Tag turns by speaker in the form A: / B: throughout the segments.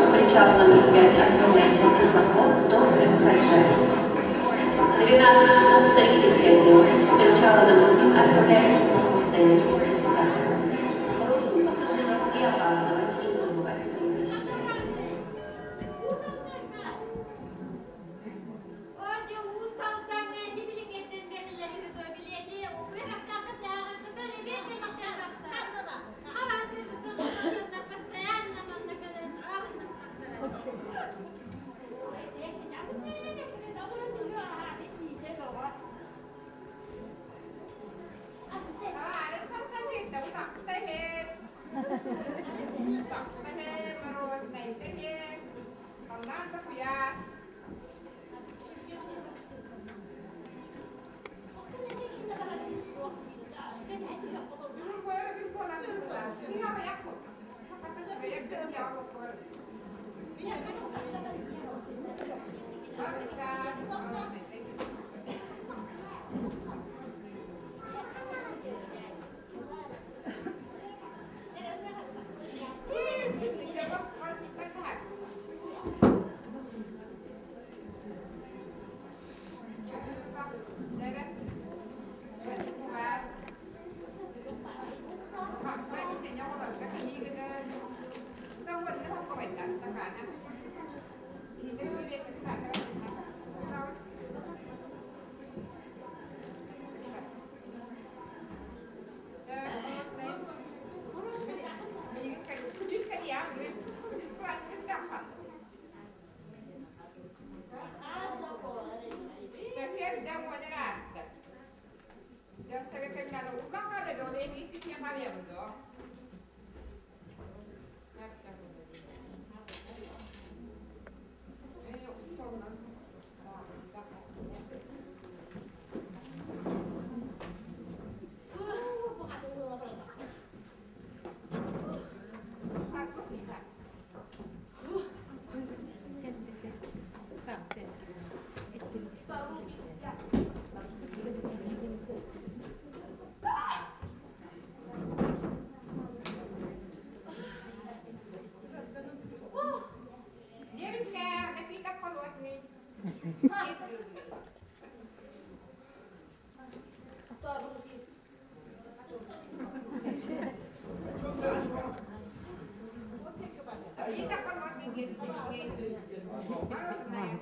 A: С причала номер 5 отправляется теплоход до Красхаджа. 12 часов 35 минут. С причала номер 7 отправляется теплоход до Нижнего Крестца. Просим пассажиров не опаздывать и не забывать свои вещи.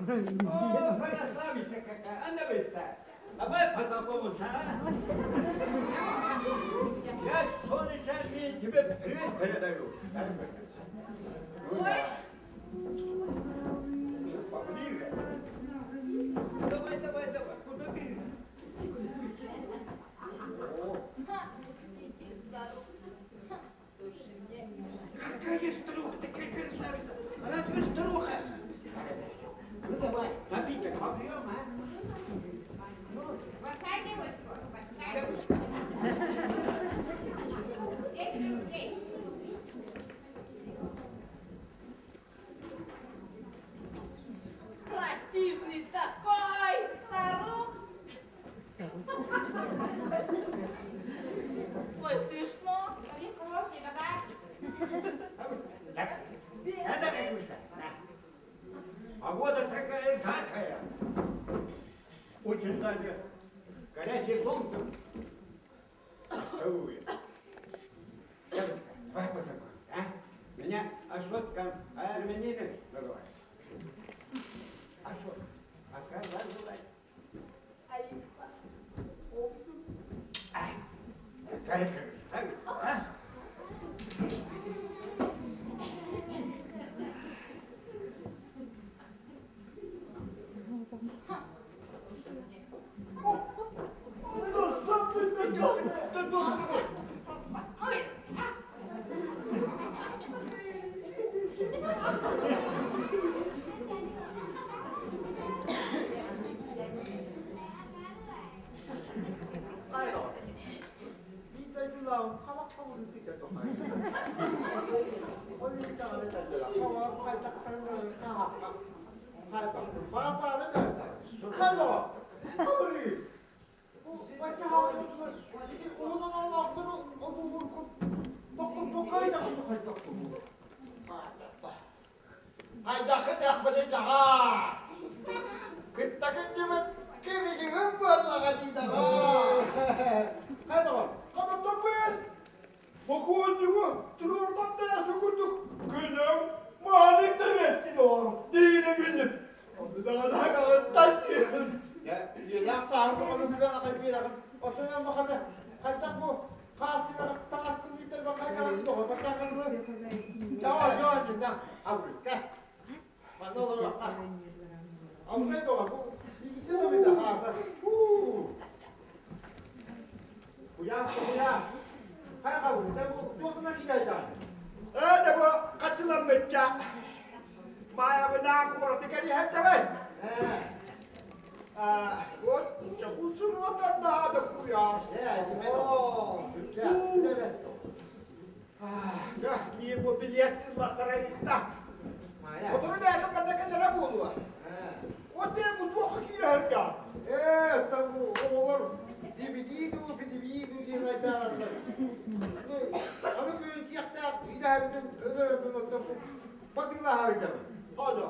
B: О, красавица какая! А давай Давай познакомимся, а? Я с солнечной армии тебе привет передаю. Ну, да. Поближе. Давай, давай, давай. Куда бежишь? Какая старуха, такая красавица. Она тебе старуха. Ну давай, напиток попьем, а?
C: Бросай девушку, бросай. 10 рублей.
D: Противный такой старух. Ой, смешно.
B: Погода такая жаркая. Очень даже горячее солнце целует. Девочка, давай познакомимся, а? Меня Ашотком армянином называют. Ашот. А как вас звать?
D: Алиса.
B: Ай, какая красавица, а? Хайдаххын ээхпэтин даҕаа. Кытта кырдьыбыт киригиҥин буоллаҕа дии даҕаа.
E: Хайа доҕор?
B: Ханатабын. Бокуонньугу туруордан да курдук көнөҥ маанын да бэрти доҕор диирэ билим. Ону даҕаны аҕаҕыттан диэн.
E: Үйэлээх сааһын тоҕону күлэн аҕай биэрэҕин. Оттон эн бахата хайдах бу хаартыгар таҥаскын бүтэрбэ хайдаҕын тоҕо бачаакын бу? Чао, чао, дьинна, абырыска. Манна олоруохха. Абырай доҕор, бу иккитэ да бүтэ хаата. Куйаас, куйаас. Хайа хабырыта бу туохтана киирайдаан?
B: Ээ, да бу хачыламмычча. Маайабынаа куораты кэриһэрдэбэй.
E: Ээ.
B: Вот чокуусун уотардаада куйаас.
E: Ээ, тимэ доҕор.
B: Не бу билиэт ыллаттара ыытта. Сотору бэйэтин манна кэлэрэ буолуо. Вот ээ бу туохха киирэ
E: Ээ, там оҕолор DVD дуу, PDB дуу диэн айдаараллар. Аны күөн сиэхтээх идэһэбитин өлөрөммүн оттон батыылаһа ыйдабын.
B: Ада,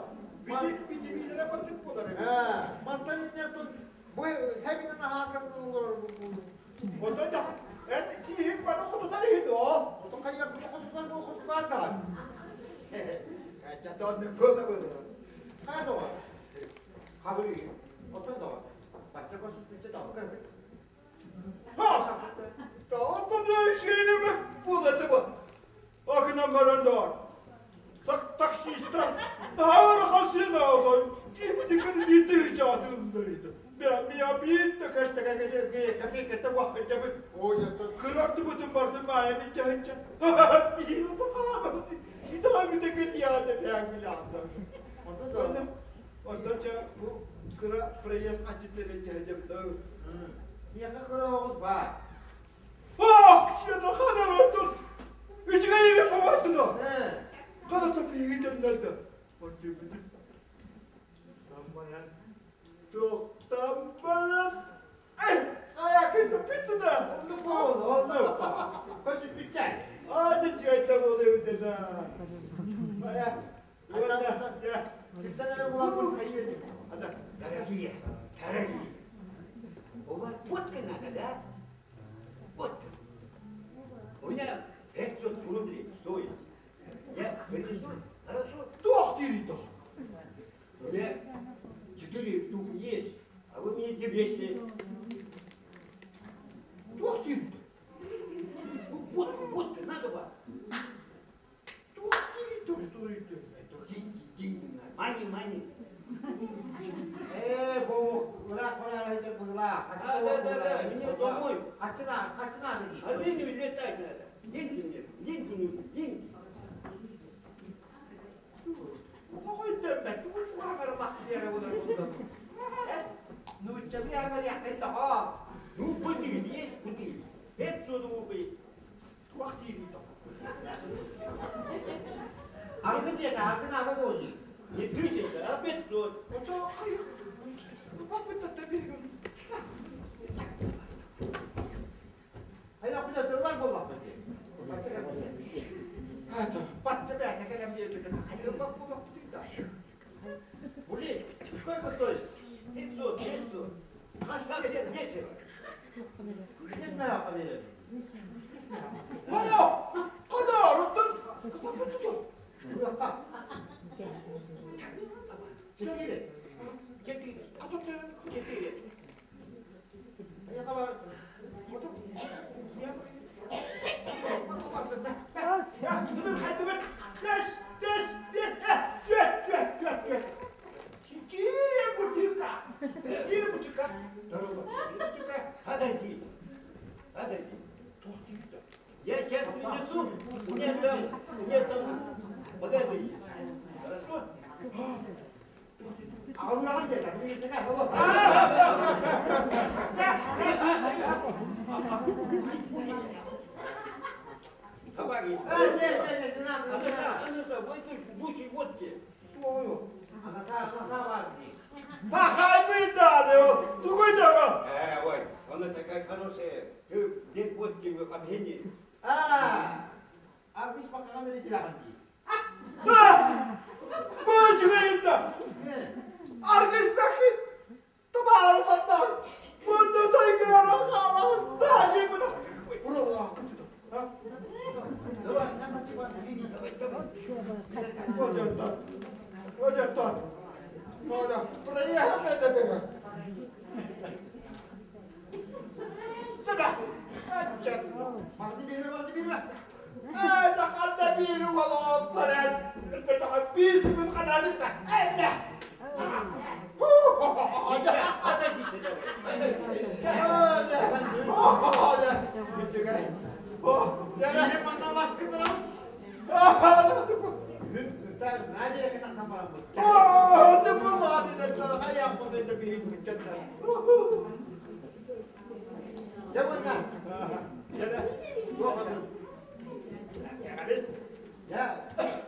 B: PDB-лere батык буолар эбит.
E: Ээ, мантан инньэ бу хэбинэн аһаакан олорор буолуу.
B: Онтон эн киһиҥ бары хотутар иһин оо.
E: Отон хайыах бу хотутар бу хотутар даҕан.
B: Кача тонны буола буола.
E: Хайа доҕор? Хабырыы. Оттон доҕор. Бачча көсүппүччэ тоҕо көрбүт.
B: Ха! Оттон үчүгэйэ буолата бу. Акынан баран доҕор. Таксистар наһаа хасынаалар. Киһи биир чаатыыллар Мия биир да кэстэкэ копейката ваххыдьабыт. Кырардыбытын бардым маайа миччэһинчэ. Биир Итаабыта кытыйаата бэҥилаата. Онтон чэ бу кыра проезд аччыттарын дьэһэдьэбит.
E: Миэхэ кыра оҕус баар.
B: Ах, сена хадаротун. Үчүгэй бабаттыда. Хана топиги дьоннорду. Ордубутун. Таммайан. Тоқтаммайан. Эй, аяқы бүттү да.
E: Оннук буол, оннук. Көсүппүччэ.
B: Ады чайда болуyor да. Ая.
E: Кимтэн эрэ буламмын хайыы
B: Дорогие, дорогие, у вас водка надо, да? Водка.
F: У меня 500 рублей стоит. Я принесу, хорошо?
B: Туох диир
F: У меня 4 штуки есть, а вы мне 200.
B: Туох диир
F: Ну, водку, водка надо вам.
B: Туох диир
F: Это деньги, деньги надо. Мани, мани.
E: Ээ, бу ыраах барар этэ быһыылаах.
F: А, да, да, да, мне домой.
E: Хаччына, хаччына дии.
F: Армению летать надо. Деньги мне, деньги нужны, деньги. Ну, бутыль есть, бутыль. 500 рублей.
B: Туох диир
E: Аргы диэтэ, аргы наада дуо дии.
F: Не тысяча, а 500.
B: Это
E: Хайа күнэ тыллар буоллахпын дии.
B: Бачча бэйэтэ кэлэн биэрбитин хайдах буолуохпутуй да?
F: Блин,
E: Сколько стоит?
F: 500, 500.
E: Хас
F: Десять, десять.
E: Не знаю, поверь.
B: О! Када,
E: Четыре.
F: Четыре. Четыре.
E: Я давай.
F: Подожди. Подожди. Я сейчас принесу, у меня там багажи есть. Хорошо?
E: Аллаҕын диэтэ, миитинэ боло.
F: Товарищ.
E: А, не, не, не, не надо, не надо.
F: Анаса, возьми бутыль водки.
E: Анаса, анаса бар дии.
B: Пахай тугуй дага.
F: Ой, она такая хорошая. Ты без водки вы объедини.
E: А, аргыс бакаҕан эрэ тилэҕин дии.
B: Бу Одеттон. Ода, проехали это. Туда. Аччат.
E: Мазы берме, мазы берме.
B: Это ханна бири олоҕолторен. Бисмин ханалыта. Энне.
E: Биири манна ласкындырам. Күн кыта наверх тахсан бараммыт. Дьэ уонна туох атын? Дьэ,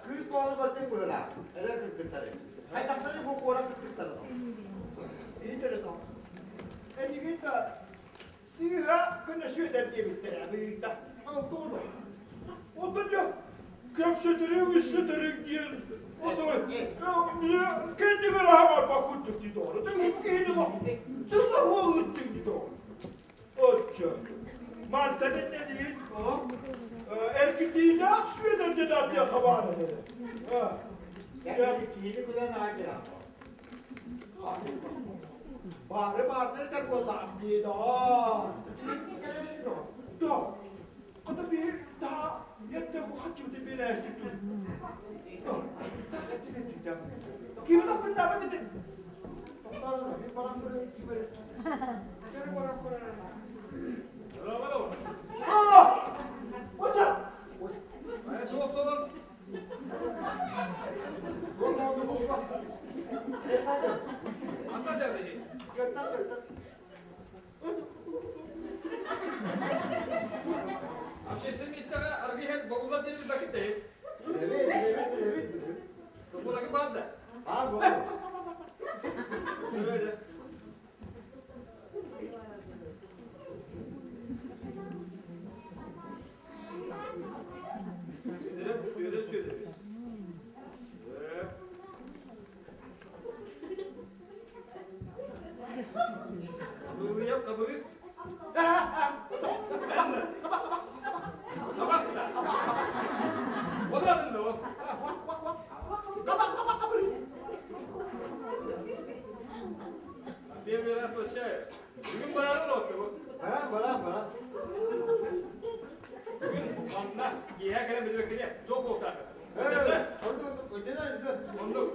E: кыыс буолан көрдүк быһыылаах, эдэр кыргыттары. Хайдахтары бу куорат кыргыттара
B: Эйигин да сыыһа көнө сүөдэр диэбиттэрэ быйыта. Оттон дьэ көпсөтөрүҥ үссөтөрүҥ диэн оту кэннигэр аһамарба курдук дии доҕор. Тыҥ киһини тыла хуолуттуҥ дии доҕор. Оччо. Мантан иннэлиин эргитиилээх сүөдэр дедатыаха баар этэ.
E: Киһини күлэн аҕай биэрэҕин.
B: Баары баардар этэр буоллаҕым дии доҕор. Да, хата биһи да эрдэ хаччыбыты биэрээччи Ким таппыттаабыт ити?
E: Тохтоору, мин баран көрө киибэри.
B: Кери баран көрөр.
G: Здорово.
B: А! What's up?
G: Суох солон. Ата дәлі. Общественный местаға аргыһар бобула диэн бакытай.
E: Билэбит, билэбит, билэбит, билэбит.
G: Бобулагы баар да.
E: Баар буолар.
G: Öyle. Söyle, söyle, söyle. Kabını yap, kabını. Kabak da. Oturadın da o. Bir bir прощаю. Бүгүн барарын отты bu.
E: Баран, баран, баран.
G: Бүгүн манна киэһэ кэлэн билбэккине суох буолтаата.
E: Э, оннук, оннук, өйдөнө, өйдөнө.
G: Оннук.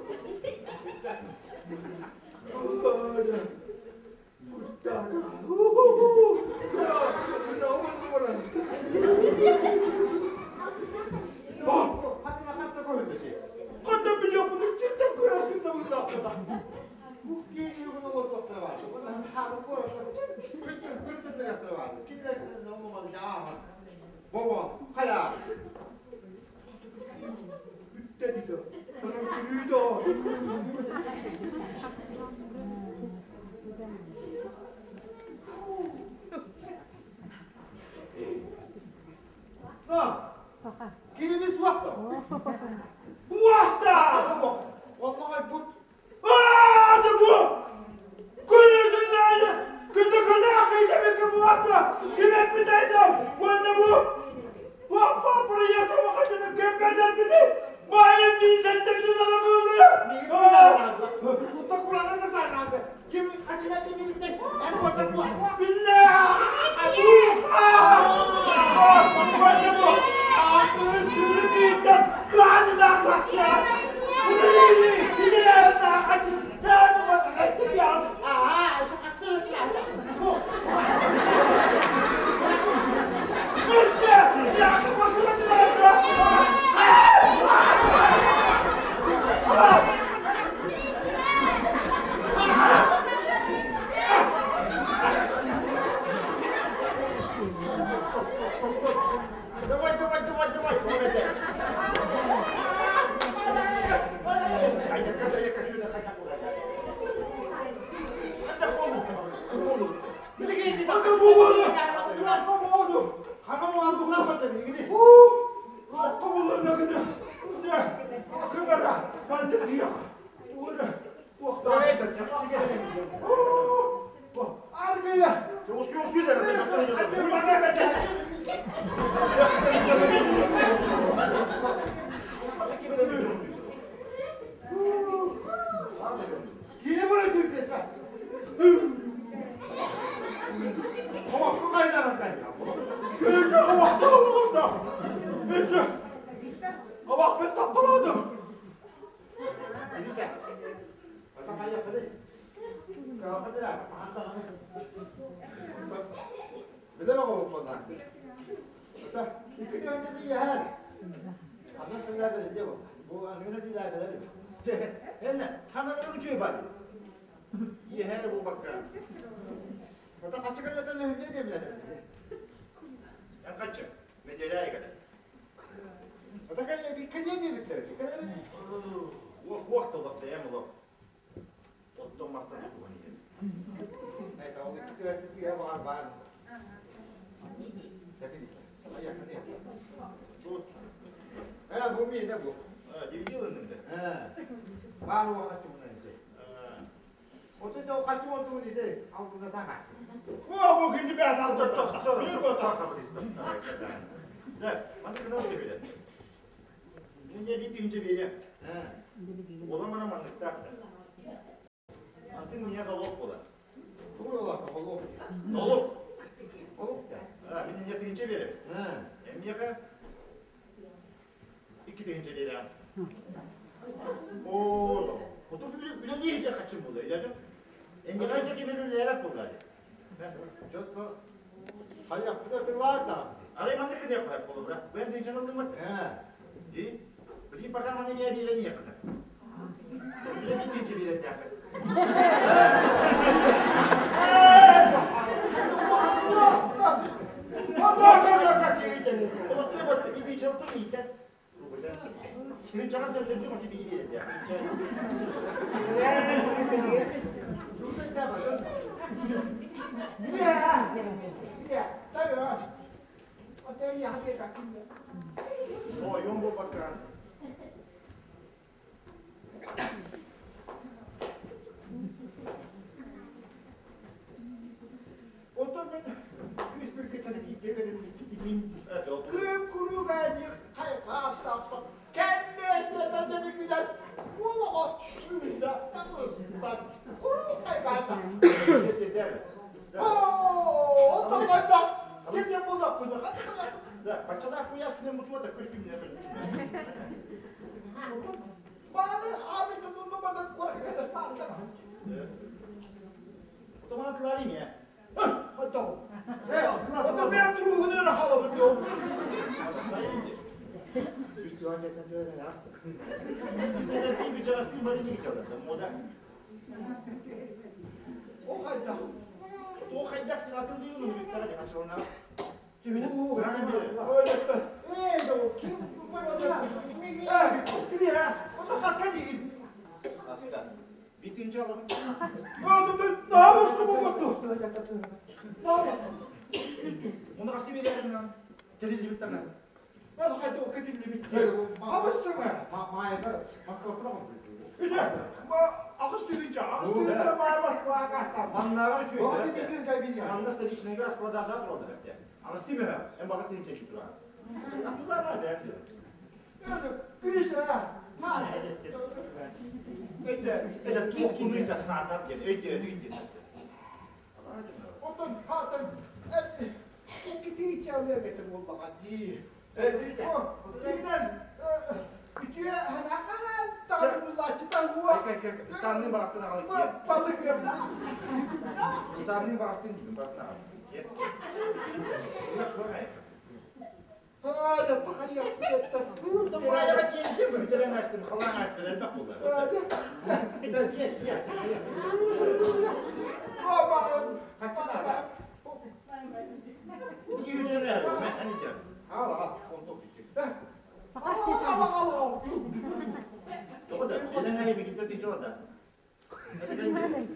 E: Хатына хатта көрүндө.
B: Ханна билиэхпин читтэн көрөсүн да быһыылаахпыта.
E: Бу киэни югун олордохторо баар. Уонна хаалык куората күттүн көрүтөттөрөхтөрө баар. Кинилэр оломал жаамат. Бобо, хайа.
B: Бүттэ диде. Онон күлүү да.
E: На. Кинибис уақта.
B: Уақта!
E: Онногой бут.
B: Аа, да бу! Күнү күнү күнү ахыйда буатта. Ким эппитейде? Уонна бу. Папа приехал махатына кем бедер били? Майым мизетте били дала буолу.
E: Кутта курана да саанады. Ким хачина темирбите? Эм бота бу.
B: Билля! Уонна бу. Аты чүрүкүттен туанына тахса.
E: Аа, су хачина тиахта. Бу. Давай, давай, давай, давай, помеде. Хайда, когда я кашуна, хайда, хайда.
B: Абахпын тапталаадым.
E: Кирисе. Ата хайа кыды. Каҕа хаһан даҕаны. Билэр оҕо буоллар. Ата икки тыһыынча тиийэһэр. Анна тыллаа бэлэдиэ буолла. Бу аныгына тиилээ бэлэбит.
F: Энне, ханан үчүгэй бар. Иэһэр буолбакка.
E: Ата хаччы кэллэтэн лүһүннэ диэмилэр.
F: Эн хаччы, меделээ кэлэ.
E: Ата кэллэ би кэлиэ диэбиттэр. Кэлэ.
F: Уох уох толох бэйэм олох. Оттон мастан тутуһан иһэр.
E: Это ол икки тыһыынча сыыһа баҕар баар.
F: Тут.
E: Э, бу миэнэ бу.
F: DVD ылынным да.
E: Э, баар уо хаччы мунан ise. Оту то хаччы оту ise алтында таңас.
B: О, бу кинди бэт алта тохтор. Bir бота.
F: Да, маны кына биле. Мен bir тыһыынча берем.
E: Э.
F: Ола мана манныктаах. Антын меня залог буолар.
E: Тугу ола олох.
F: Залог.
E: Олох да.
F: А, мен не тыһыынча берем.
E: Э.
F: Эмиэхэ 2 тыһыынча берем. О, Оту үле не хачым була, иләдем. Энне кайча кемер үле була.
E: Жотто хайа куда тылар да.
F: Арай маннык кыне кайып болу, бра. Бен тыһыынчаны ылдым.
E: Э.
F: И, билин пока маны меня бере не кына. Үле 1 тыһыынча берем тәхе. Остой бат, 1 тыһыынча ылдым итен. Тыһыынчаға дөрдөрдү хоси бии берет. О, йон бу бакка.
B: Оттон мен күс бір кетер итегеним итин.
F: Evet, o.
B: Кым куруга ни хайга тапсак. Кеннесе да дебигилер. Улого шүндә тагыстан. Куру хайга.
F: Да.
B: О, оттон кайда. Кесе булак буны.
F: Да, пачалах куяс күнен мутуа да көстүм не көстүм.
B: Баны abi tutuldu bana korku kadar bana.
F: Otoman kılarım ya.
B: Hatta o. Hatta ben ruhunu rahalım diyor.
F: Sayın ki. Üst güvenlikten öyle ya. Bir de bir bir cağız bari ne gidiyorlar. Moda.
B: O hayda.
F: O haydak atıldı yolunu bir tane açılına. Tühünü bana bir.
B: Öyle. Ey de o kim? Eh, ha. O da hasta değil.
F: Aska. Bitince alalım.
B: Ne yapıyorsun bu mutlu? Ne yapıyorsun?
F: Onu nasıl bir yerden lan? Telili bir tane.
B: Ben hayda o kadar bitti. Habıssın ha.
E: Майда Москва турам.
B: Ma ağız tüyünce, ağız tüyünce ma Moskva'ya kaçtım.
F: Mannağa şu.
E: Оғы битин жай бин.
F: Манна столичный распродажа турады бәтте. Ağız tüyme ha. En bağız tüyünce ki turan. Atılar var be.
B: Yani Grisha ha. Öyle.
F: Öyle tuğkunu da saatat gel. Öyle öyle.
B: Ondan hatan iki tüyünce getir olmağa değil.
F: Evet,
B: O, yine bütün hana tanrılar huwa.
F: Istanbul'un bağıstını alıp ye.
B: Balık yaptı.
F: Istanbul'un bağıstını dedim, bak ne alıp ye. Bunlar sonra ya.
B: Hadi tahayyül etti.
F: Buraya da kiyim mi? Hütelemezdim, halamazdım, elbet bunlar. Sen ye, ye.
B: Aman.
F: Kaçsana abi. İki hüteleme yapıyorum, ben hani diyorum.
E: Ал, ал, он топ битин.
B: Al al al al.
F: Doğru da, neden hayır bir gitti değil da. Hadi ben gideyim.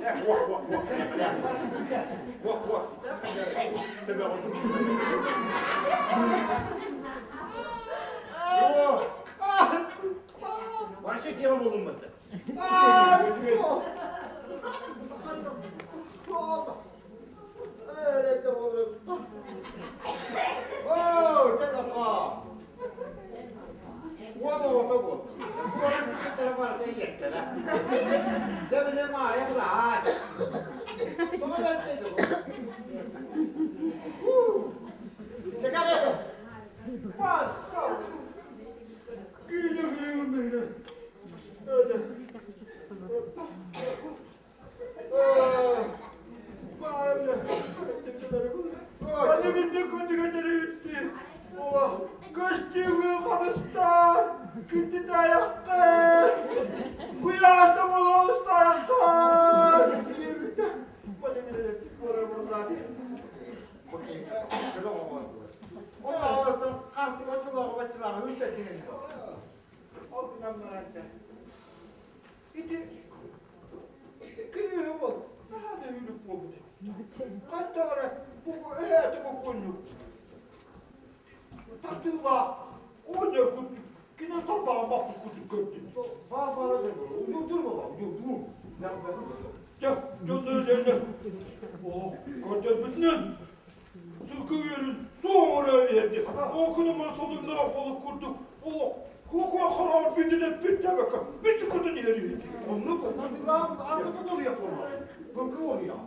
F: Ya, vah, vah, vah. Vah, vah. Tabii, vah. Vahşet yemem oğlum ben de.
E: Оо, это па. Уола ото бу. Куорат барда иеттера. Дебине мая булаа. Тоҕо бэртэ бу.
B: Ол гынан баран ити кини бол наһаа да үһүлүк буолбут хайдах эрэ бу эһээти бокуонньук тардыылаах оҕонньор курдук кини тарбаҕын баппыт курдук көрдүм
E: Баа-баара удьур буола удьур
B: дьэ дьоннору дьэннэ олох көрдөрбүтүнэн сылгы үөрүн суох оҥорон иһэрди оокунума солуннаах олук курдук олох куокуа хараҕар бүтүн эппиттээбэккэ мүччү көтөн иһэр иһити
E: Оннук тардыылаан аатыппыт олуйа буолла. Былгы олуйа.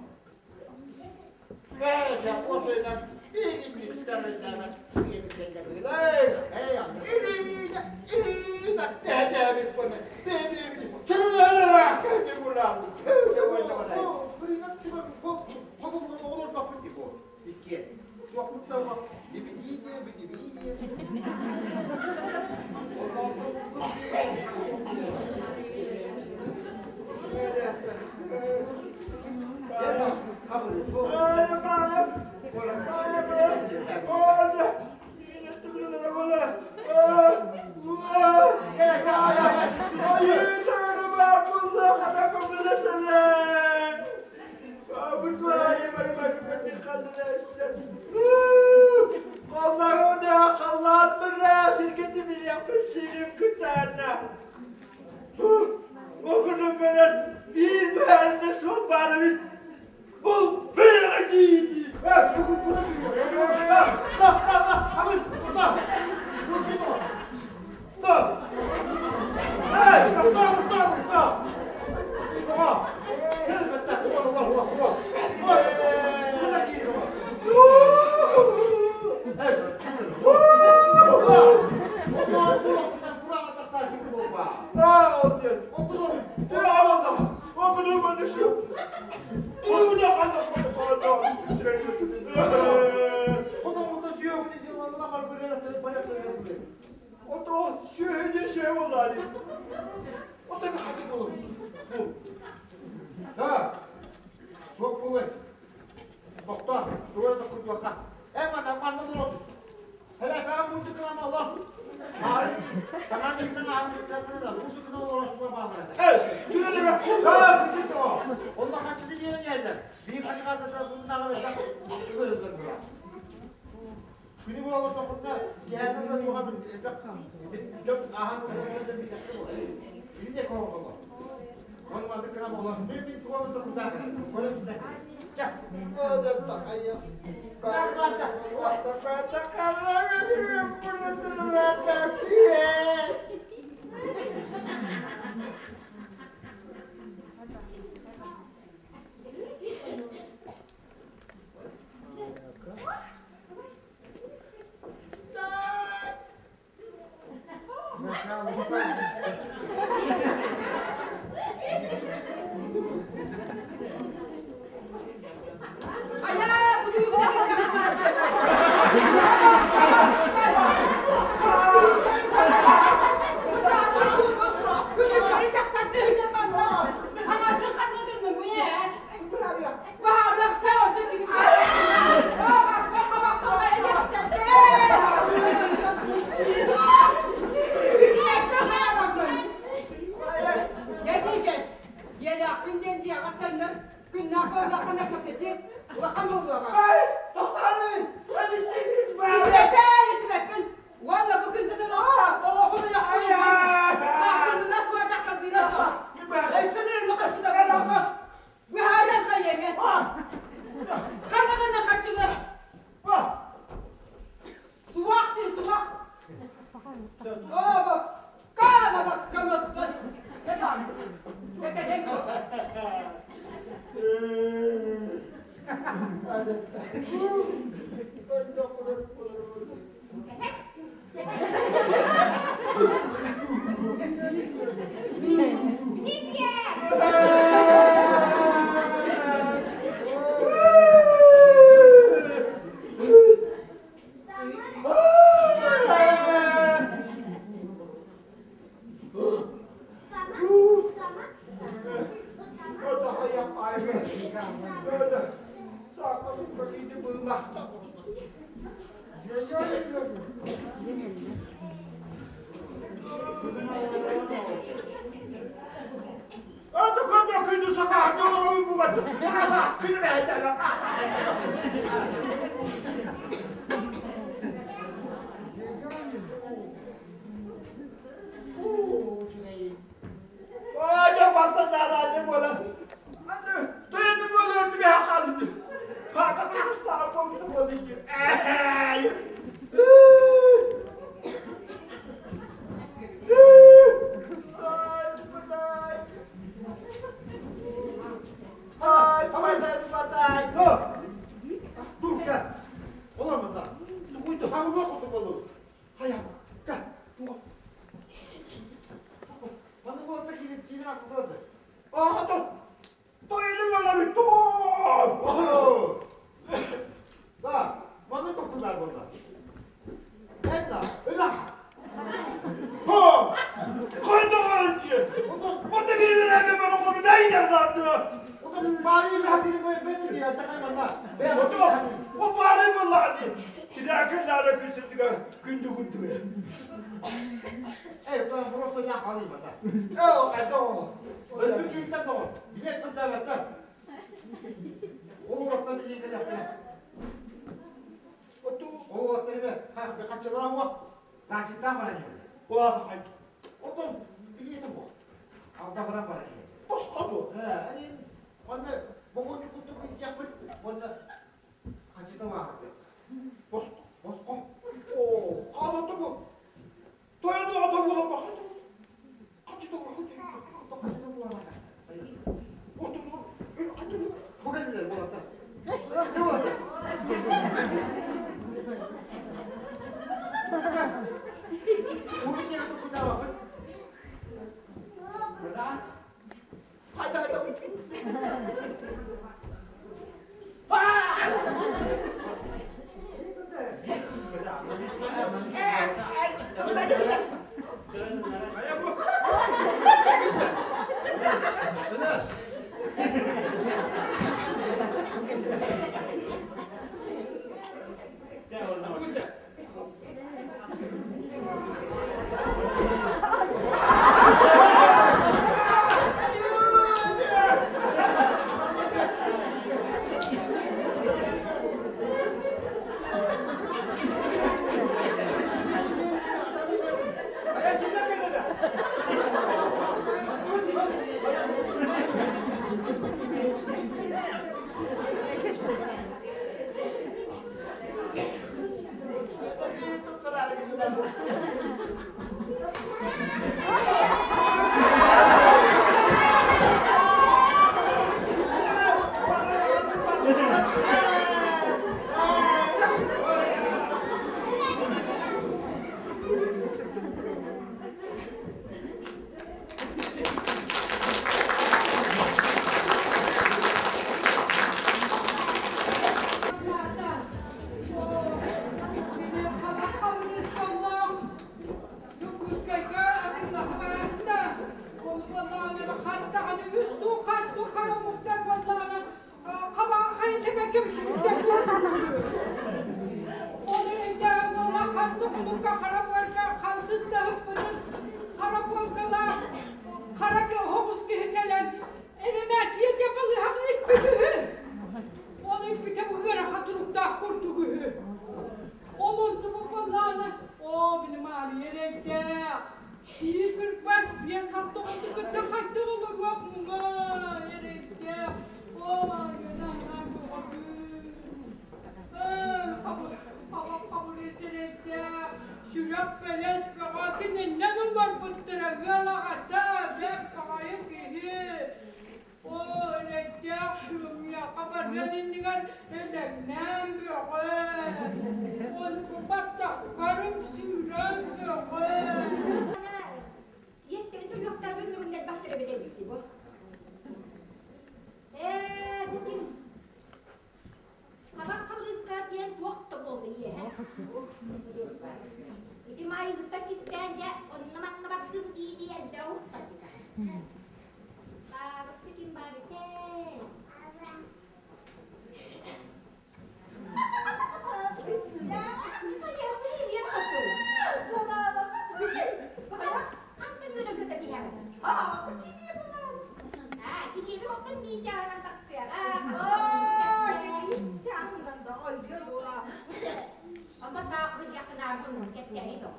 C: Кэпсээни тоҕо.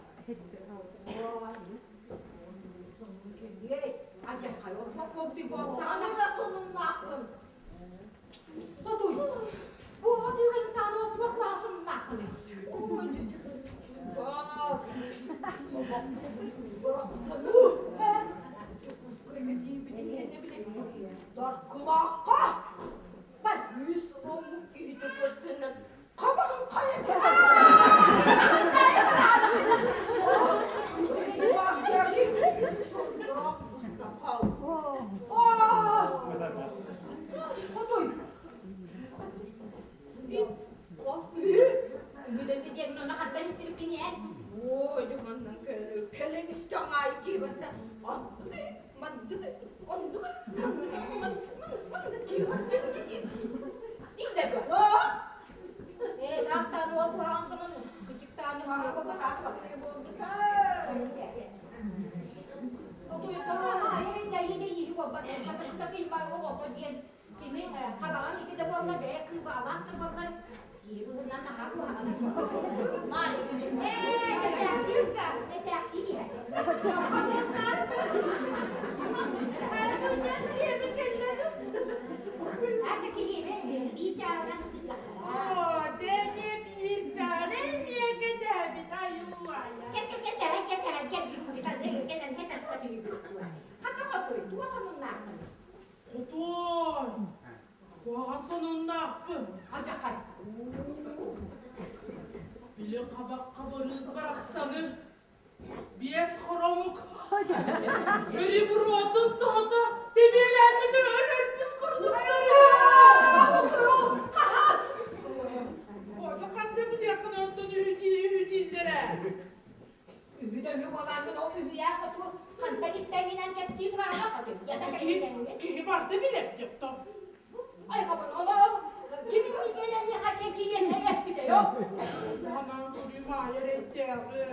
D: Даркылаахха үс омук киһитэ көрсөнөн хабаҕын хайа
C: Ол үһү, үһү да үһү диэн онно хантан истибиккиний эн?
D: Ой, маннан кэлэн истэҕин аайы киһибэттэ оннук маннык оннук маннык маннык
C: Дииллэр Ээ, таахтаан уол куһаҕан сонун кычыктааны Кими хабаҕан ити да буолла бэйэ кыыбаалаах да буоллар киһи быһыынан наһаа куһаҕана Ээ, кэтээхтиир да, кэтээхтиир иһэр. Арда килиэбэ биир чааһынан
D: Оо, дьэ эмиэ биир чааны эмиэ кэтээбит айуу-айа.
C: Кэтэһэн кэтэһэн кэлбиппит аны кэлэн кэтэххэ түһүбүт. Хата хотуй, туох онуннааххын?
D: Хотуой, куһаҕан сонуннаахпын.
C: Алдьархай.
D: Били хабахха барыыс барахсаны биэс хоромук өрү-буруотун тоһото тэбиэлээтин өлөрбүт курдуктар. Ото ханна билиэххин онтон үһү дииллэрэ.
C: Үһү да үһү буолаангын ол үһүйээх хоту хантан истэҥҥинэн кэпсии тураҕына хоту.
D: Киһи барда билэр диэхтон.
C: Ай хабын олоо кимин иитиэлэниэхэ диэн кириэннэ эппитэ ёо.
D: Анан көрүү маайар эттээҕи.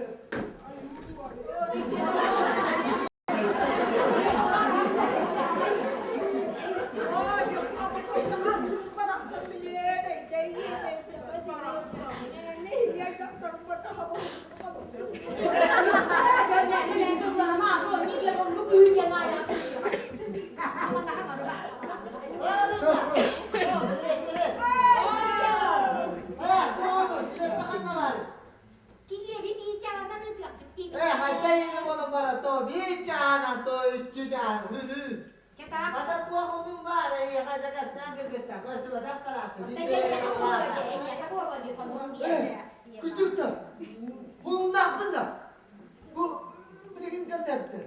E: Күтүктэр, булуннаахпын да. Бу билигин кэпсээбиттэр.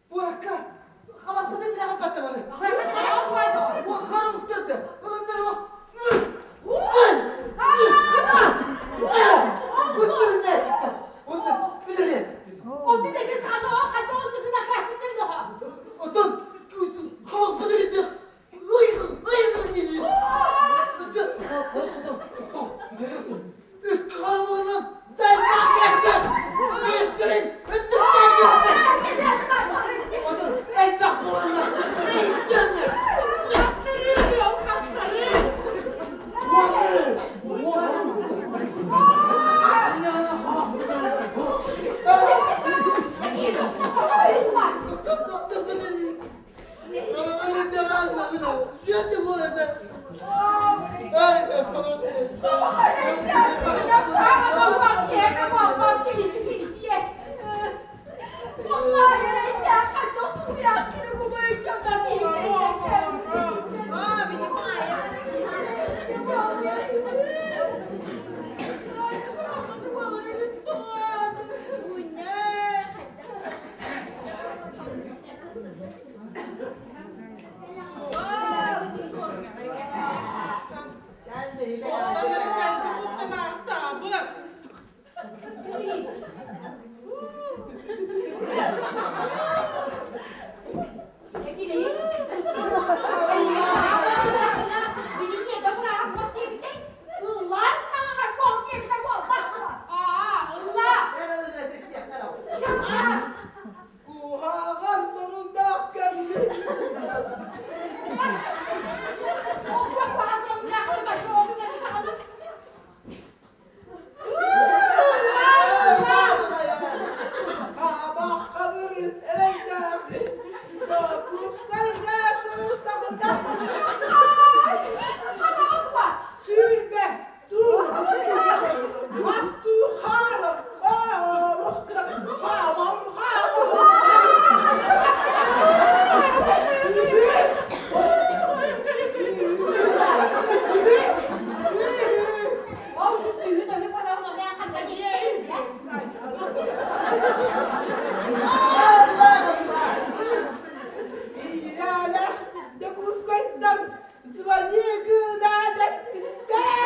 E: Куоракка хабахпытын билэҕин баттабары. Харамыктарда. Отон хабахпытын
D: Хастарыы, ол хастарыы.
H: Иирээлэх Дьокуускайтан звони гына дэппиттэр.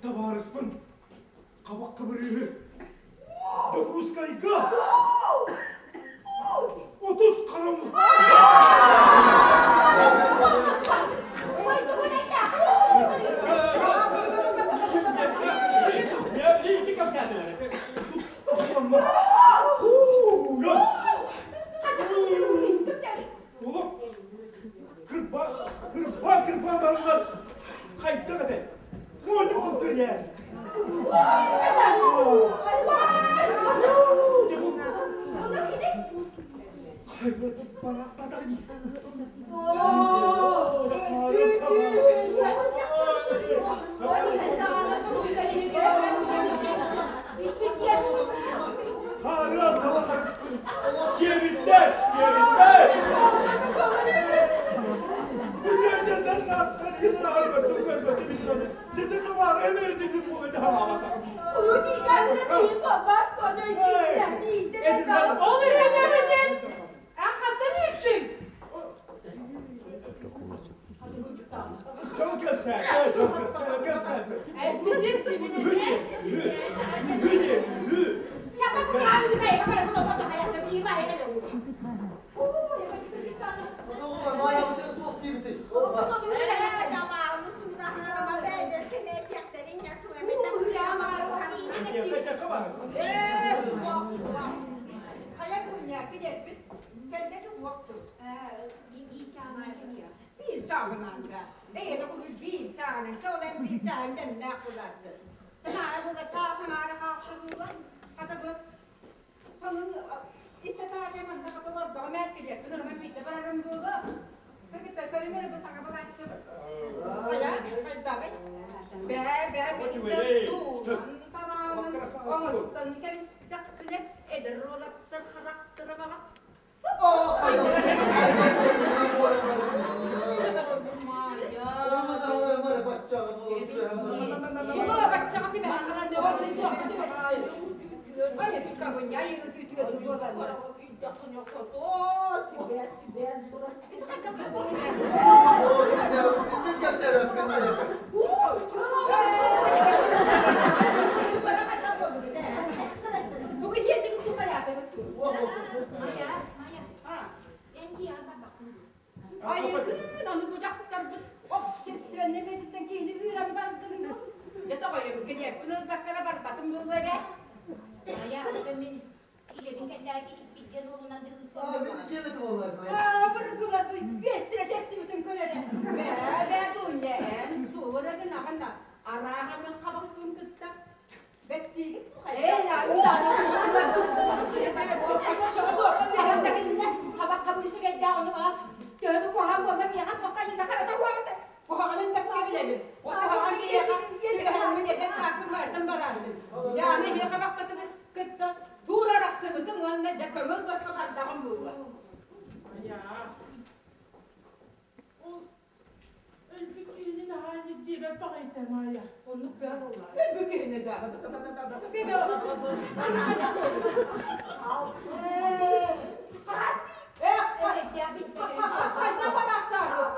B: Табаарыспын хабах хабырыыһы Дьокуускайга 30 харамы Кырба, кырба, кырба барылар хайдах этэй? Муону көрүнээр. Сиэбиттэр, сиэбиттэр! Бүтүннэр саастан көрбөтүм, көрбөтүм Дede tavara verdi bu
D: Ол үһүнэ Ахаттан иттин.
B: Çok köpsen, çok köpsen, köpsen. Hü, hü,
C: Ээ, суох, суох. Хайа күнньэ килиэппит кэнники уохтур. Биир чааһынан да. Эйиэхэ курдук биир чааһынан, чэ ол эн биир чааһын дэмнээх буолааччы. Санаара буола чаас аҥаара хаалта буолла. Хата бу сонун истэ таарыйа манна хата олордоҕум ээ килиэппин ылыман биирдэ барарым буолуо. Кыргыттар көрүҥ эрэ бу саҥа балааччыбыт. Хайа, хайдаҕый? Бээ, бээ, суунан тараанан оҥостон кэбистэхпинэ эдэр уолаттар харахтара баҕас Айыгын, аны бу дьахтарбыт общественнай миэстэттэн киһини үүрэн бардын дуу? Дьэ тоҕойум, килиэппин ылбакка барбатым буолуо эбээт.
I: Майа, мин илэбин кэллээки испирдиэн уолунан
C: Быргылар биэстэрэ тэстибитин көрөрө. Бээ, бээ, Дуня, эн туора гынаҕын да, арааһа мен хабахпын кытта бэттиигит Кытта туур арахсыбытым уонна дьэ көҥүл босхо бардаҕым буолуо.
D: Ол өлбүт киһини наһаа диэбэт баҕайыта Маайа.
C: Оннук бөҕө буолла. Өлбүт киһини да. Хайда барахтаабыт?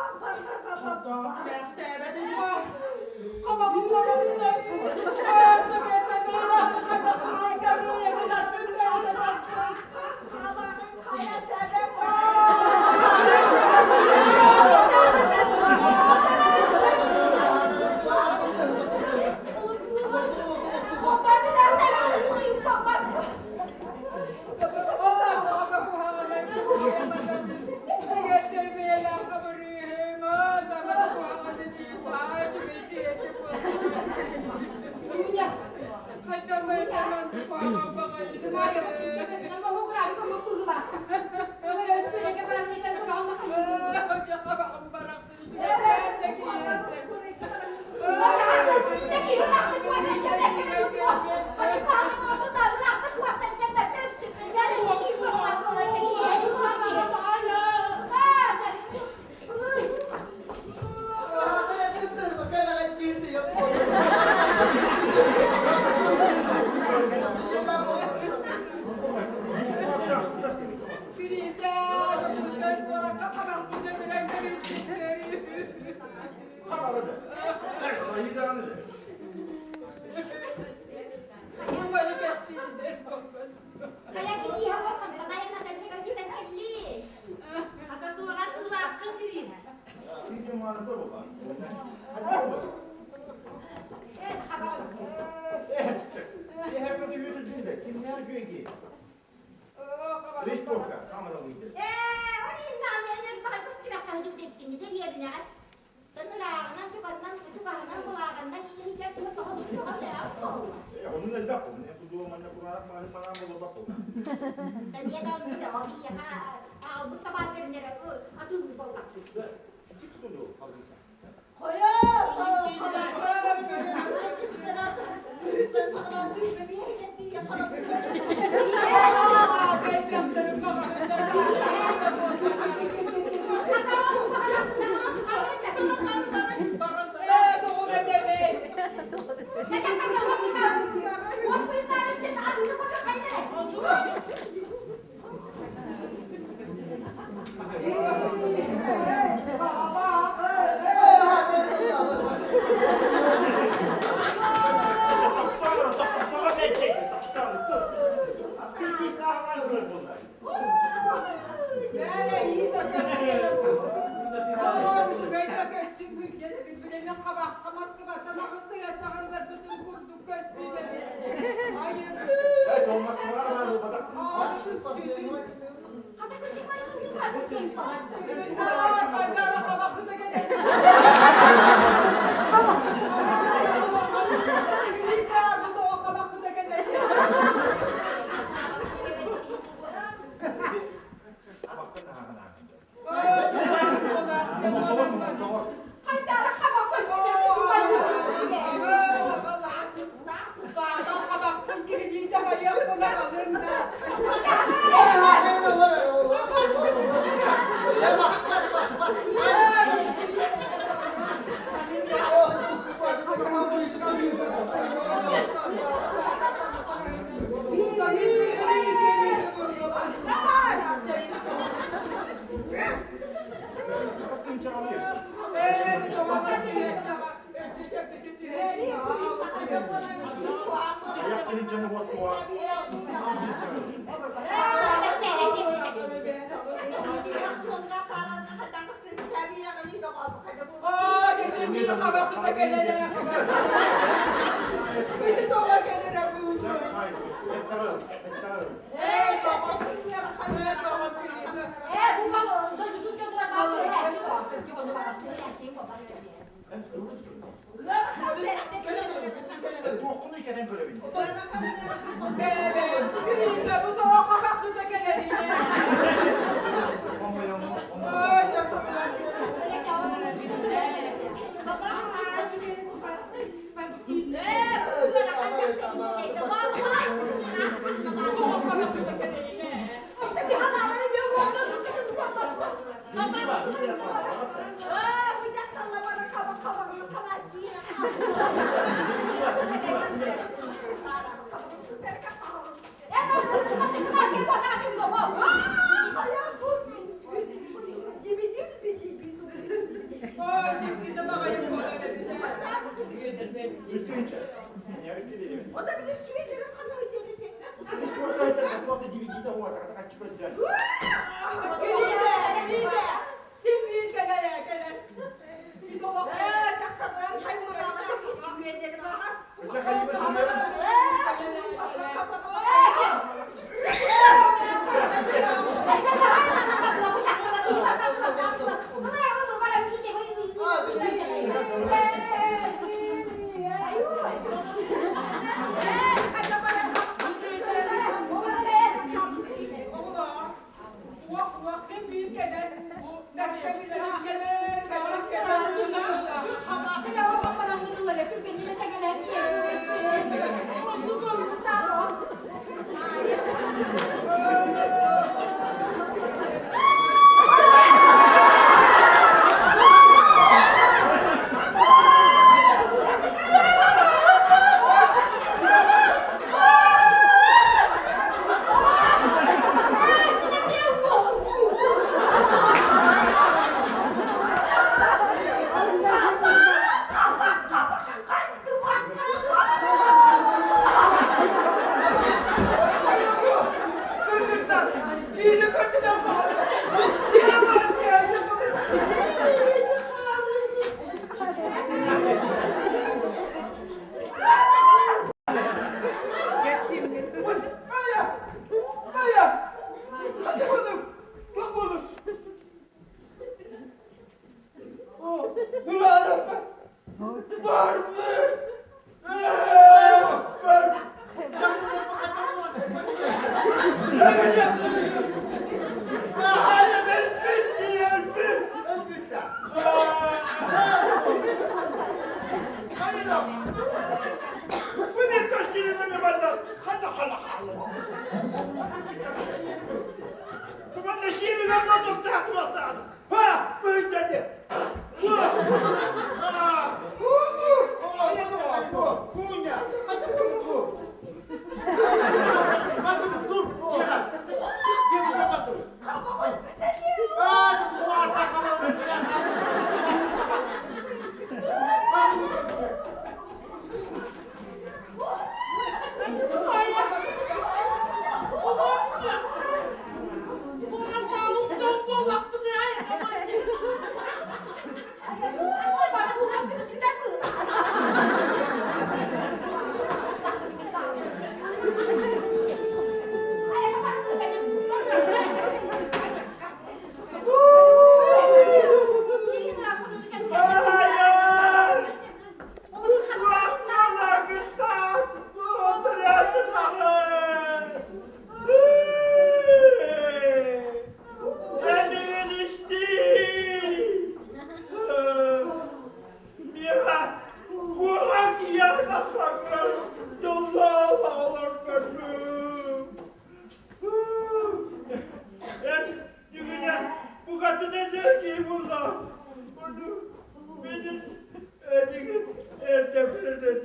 F: Эй, Москваҕа баран буолбатах.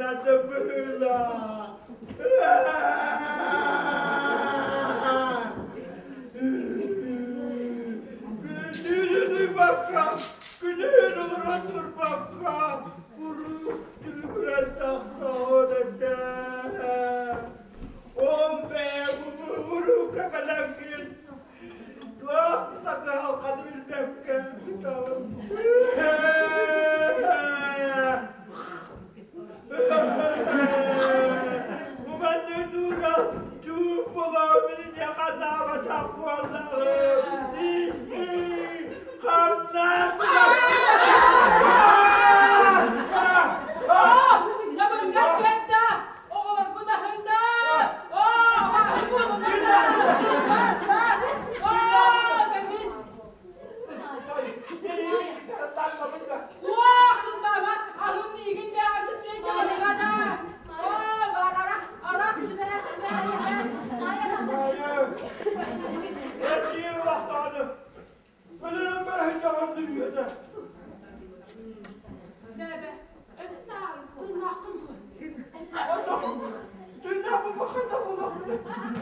B: наада быһыылаах. Күндүнү дуйбакка, күнүһүн олорон турбакка, куруук түбүгүрэн тахсаҕын этэ. Ол бэйэҥ урукка кэлэҥҥин туох да кыһалҕаны билбэккэ сытаҕын. Бу маннык дуура чууп буолаҕын ханнаабатах буоллаҕым. Истиий, хамнаан
D: Дьабыҥҥа кэтта, оҕолоргун аһында. Оо, абааһы буолуммута. Оо, көмүс. Туох сылбаама, алын миигин бэҕэтин диэн дьаһалыгана. Оо, барара, арах сибээ, сибээ,
B: Эрдиир улахтааны. Өлөрөн бэһин дүрүөтэ.
D: Бэбэ, тыыннааххын дуо?
B: Тыыннаахпын бахайда буолахпын.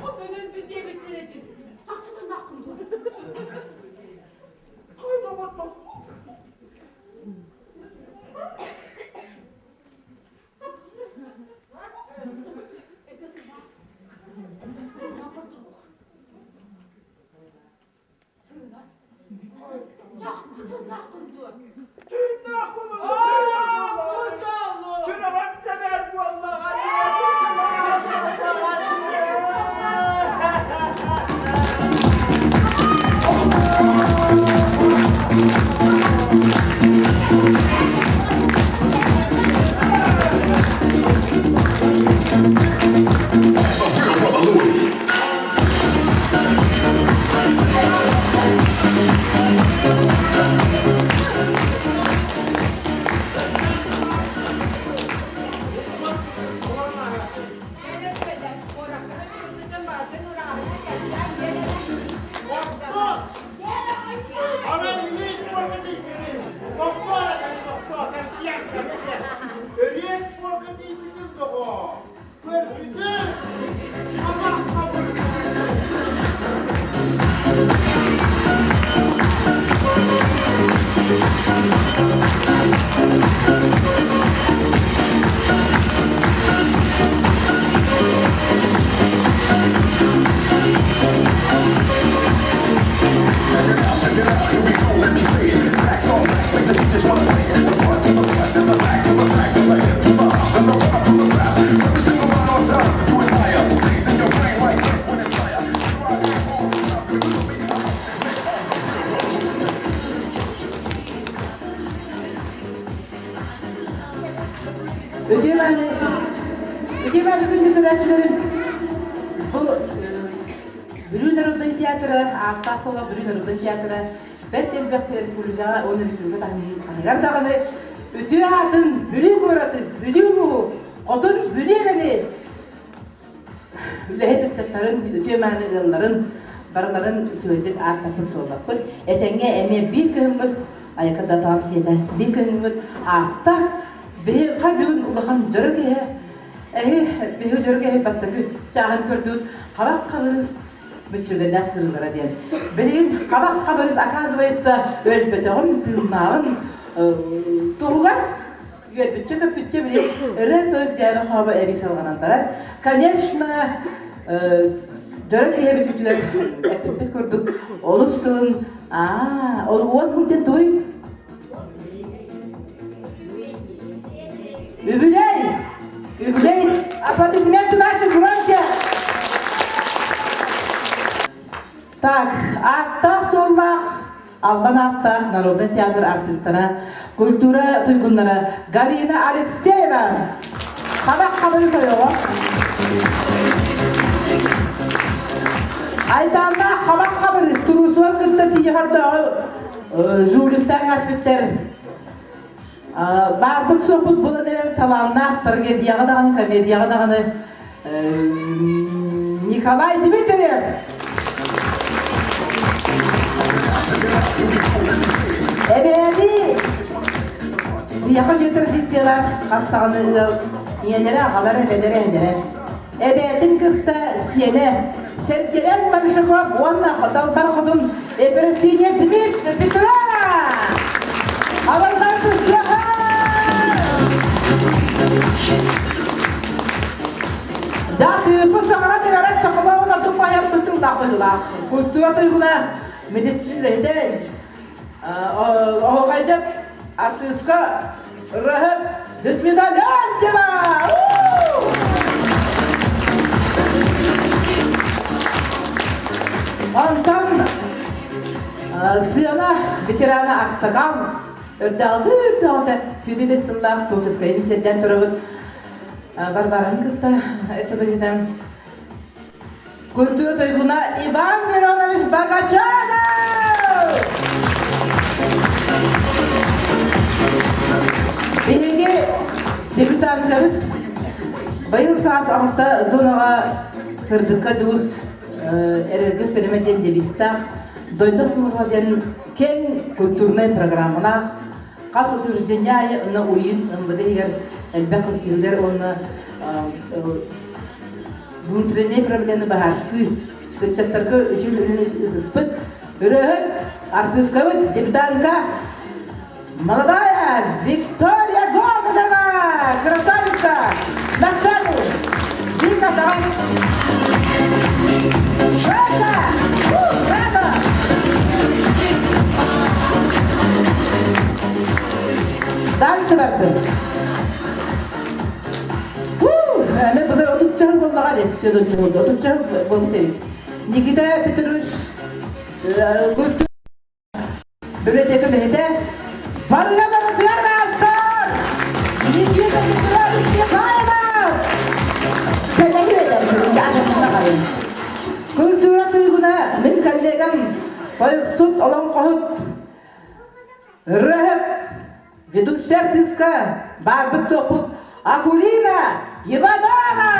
D: Оттон өлбүт диэбиттэр этим. Чахчы тыыннааххын дуо?
B: Хайда батма.
D: Это сылаас. Тыыннаах ордук. Тыынан. Чахчы тыыннааххын дуо?
B: Тыыннаахпын.
D: Аа, бу дьолу!
B: Сүрэҕим тэбэр буоллаҕа.
H: Үтүө Үтүө күндү көрөөччүлэрим бу Бүлүү народнай театра, ааттаах суола Бүлүү народнай театра бэрт элбэх республикаҕа уонна республика таһыгар даҕаны үтүө аатын Бүлүү куораты, Бүлүү улууһу, Хотун Бүлүү эбэни үлэһит ыччаттарын, үтүө-мааны ыалларын барыларын үчүгэйдик ааттаппыт суоллаппыт. Этэҥҥэ эмиэ биир кыһыммыт айака да таам сиэтэ, биир кыһыммыт ааста. Биһиэхэ бүгүн улахан дьоро киһи, эһи биһи дьоро киһи бастакы чааһын көрдүүр хабах хабырыс мүччүгэннээх сырыылара диэн. Билигин хабах хабырыс оказывается өлбөтөҕүн, тыыннааҕын туһугар үөрбүччэ-көппүччэ били ырыа-тойук дьээбэ-хообо эбии салҕанан барар. Конечно, дьоро киһибит үтүгэр эппиппит курдук олус сылын аа ол уон күнтэн туй Үбүлэй! Үбүлэй! Аплодисменты наши громкие! Так, ааттаах-суоллаах Албан ааттаах народнай театр артыыстара, культура туйгуннара Галина Алексеева Хабах хабыры тойоҕо Айтааннаах хабах хабыры туруусугар кытта тиийэ жуликтаан аспиттэр баарбыт суохпут буолан эрэр талааннаах трагедияҕа даҕаны комедияҕа даҕаны Николай Дмитриев Эбээни биһиэхэ үтүө традициялар хас даҕаны ыал. Ийэлэрэ, аҕалара, эбэлэрэ, эһэлэрэ. Эбээтин кытта сиэнэ Сэргэлэн Большаков уонна Далбар Хотун Епросиния Дмитрий Петрова! Абардар түстүөхэ! Да тыыпы саҥара тыгаран сахалаабын ордук байарбыт тыллаах быһыылаах. Культура туйгуна медицина үлэһитэ оһуохайдьыт артыыска ырыаһыт Людмила Леонтьева! Онтон сыана ветерана Аксакал өрдөөҕү үрдөөҕүтэ күбү сыллаах творческай сирдэн турабыт Варвараны кытта это быһыытынан Культура туйгуна Иван Миронович Богачанов! Биһиги дебютанткабыт быйыл саас алта зонаҕа сырдыкка дьулус эрэргэ фирма диэн девизтаах дойду тылыга диэн кең культурнай программалаах хас утверждение аайы уонна уйун МВД иһигэр элбэх көрсүһүүлэр уонна внутренней проблеманы быһаарсыы ыччаттарга үчүгэй үлэни ыытыспыт ырыаһыт артыыскабыт дебютантка молодая Виктория Гоголева красавица на сцену Вика давай Браво! Браво! Дальше бардым. Мен былыр отучча жыл болмаға деп төдөнчү болды. Отучча жыл болды деп. Никита Петрович библиотека үлэһитэ барыга барытыгар маастар Никита Петрович Михайлов Культура туйгуна мин коллегам тойуксут олоҥхоһут ырыаһыт Ведущая артистка баарбыт суохпут Акулина Иванова!